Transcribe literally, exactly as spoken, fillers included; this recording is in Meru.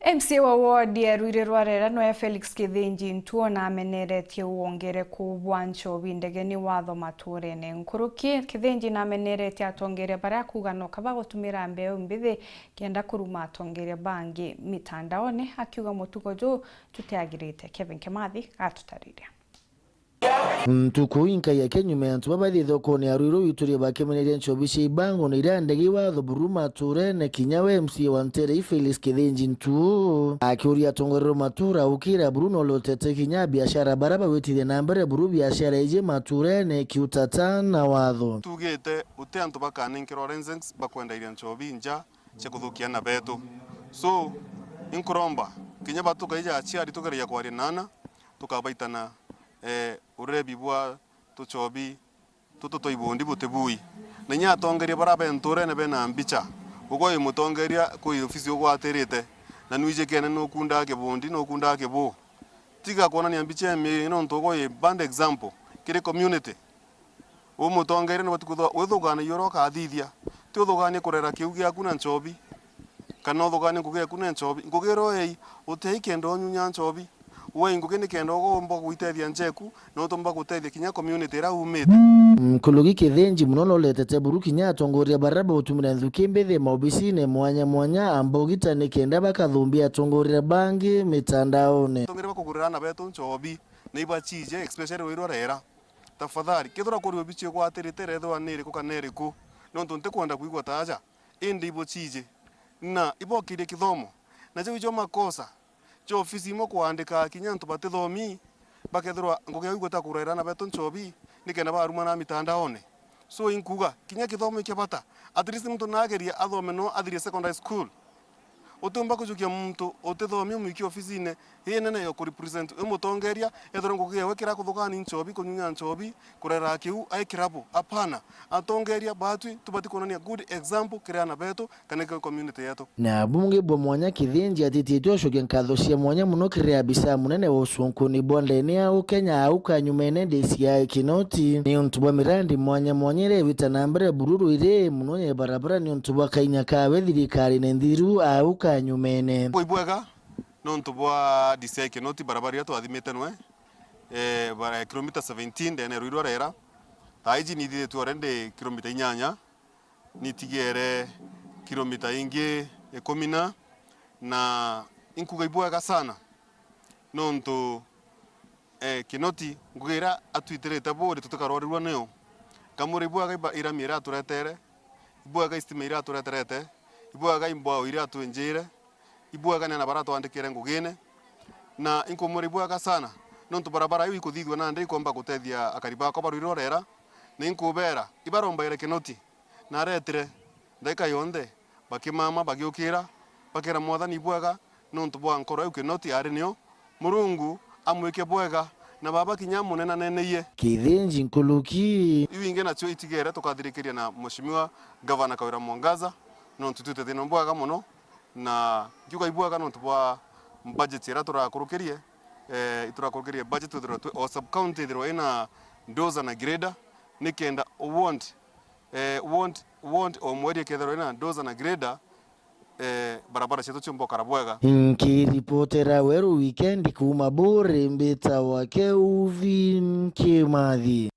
M C A wa ward ya Ruiri Rwarera noe Felix Kithinji Ntuo nameneretie wongereku bwa nchobi ndegeni watho maturene. Nkuruki, Kithinji nameneretie atongeria baria akuga no kaba gutumira mbeu mbithi kenda kuruma atongeria bangi mitandaone, akiuga mutugo juu jutiagirite. Kevin Kimathi gatutariria. Ntuku inkai yake nyuma ya antu baba bathi thokone ya Ruiru witurie bakemeneria nchobi cia ibango na iria ndege iwatho buru maturene, kinya we M C A wa Nterei Felix Kithinji Ntuo akiuria atongoria ba matura ukira buru no lotete kinya biashara bara bagwitithia na mbere buru biashara iji maturene kiutata na watho. Tugite uti antu bakanenkirwa license bakwendairia nchobi nja cia kuthukia ana betu. So, inkuromba kinya batukaija aciari tugeria kwaria nana, tukabaitana, eh, urebi bwa tuchobi tutu twa ibundi buti bui. Na inya atongeria bara be nturene bena mbicha, ugwe wi mutongeria kwi ofisi ugwatirite, na nwiji kene nukundaa kibundi, nukundaa kibu. Tiga kwonania mbicha imi nontu ugwe wi bad example kiri community. Umutongeria nubati kwithirwa withuganiria uria ukathithia. Ti uthuganie kurera kiu giaku na nchobi, kana uthuganie ngugi yaku na nchobi. Ngugi iria uei, utiai kenda unyunya nchobi. Uei ngugi ni kenda ugomba gwitethia ncheku, na utomba gutethia kinya community iria umite. Nkuruki Kithinji muno noletete buru kinya atongoria baria bautumira nthuki mbithi maobisine mwanya mwanya amba ugita ni kenda bakathumbia atongoria bangi mitandaone. Atongeria bakugurira ana betu nchobi, na ibachije, especially Ruiru Rwarera. Tafadhali, kethirwa kuri obici igwatirite, irethirwa ni iriku kana iriku, nontu ntikwenda kwigua ta aja, indi ibuchije na ibokirie kithomo. Na jau ijo makosa ja ofisi imwe kwandika kinya antu batithomi, bakethirwa ngugi yao igwita kuraira ana betu nchobi, nikenda barumana mitandaone. So inkuga, kinya kithomo ikia bata, at least muntu nageria athome no athirie secondary school. Utiumba kujukia muntu utithomi umwikie ofisine inene ya kurepresent wi mutongeria, ethirwa ngugi yawe kira kuthugani nchobi, kunyunya nchobi, kurera kiu ai kirabu. Apana. Atongeria batwi tubati kuonania good example kiri ana betu kana kiri community yetu. Na bungi bwa mwanya Kithinji atititwe ucokia nkatho cia mwanya muno kiri abisa munene wa ucunkuni bwa ndene ya Ukenya au kanyumene D C I Kinoti ni untu bwa mirandi mwanya mwanya iria iwita na mbere buru Ruiri muno ya barabara ni untu bwa kainya kawe thirikari ni nthiru au kanyumene. Bwi bwega nontu bwa D C I Kinoti, barabara iria twathimite nwe, eh, bara-, kilomita seventeen ndene Ruiru Rwarera. Thaa iji nithithitue already kilomita inyanya, nitigere kilomita ingi ikumi na, na inkuga ibwega sana nontu eh, Kinoti, ngugi iria atwitirite buri tutikarwarirua niyo. Nkamwira ibwega iba-, irami iria aturetere, ibwega istima iria atureterete, ibwega imbwao iria atwinjire, ibwega ni ana baria atwandikire ngugine. Na inkumwira ibwega sana, nontu barabara iu ikuthithua nandi ikomba gutethia akari bakwa ba Ruiru Rwarera, na inkubera, ibarombaire Kinoti, na aretire ndaika yonthe, bakimama, bagiukira, bakera Mwathani ibwega, nontu bwa nkoro iu Kinoti ari nio. Murungu amwike bwega, na baba kinya amunenanenie. Kithinji nkuruki. Iu ingi nacio itigere tukathirikiria na Mheshimiwa Gavana Kawira Mwangaza, nontu twite thina bwega muno, na nkiuga ibwega nontu bwa budget iria turakurukirie, eh, iturakurukirie budget withirwa twi, o sub county ithirwa ina dozer na grader, nikenda ward, eh, ward, ward o mweri ikethirwa ina dozer na grader, eh, barabara cietu ciumba ukara bwega. Nkiripotera Weru Weekend kuuma Buri, mbitawa Kelvin Kimathi.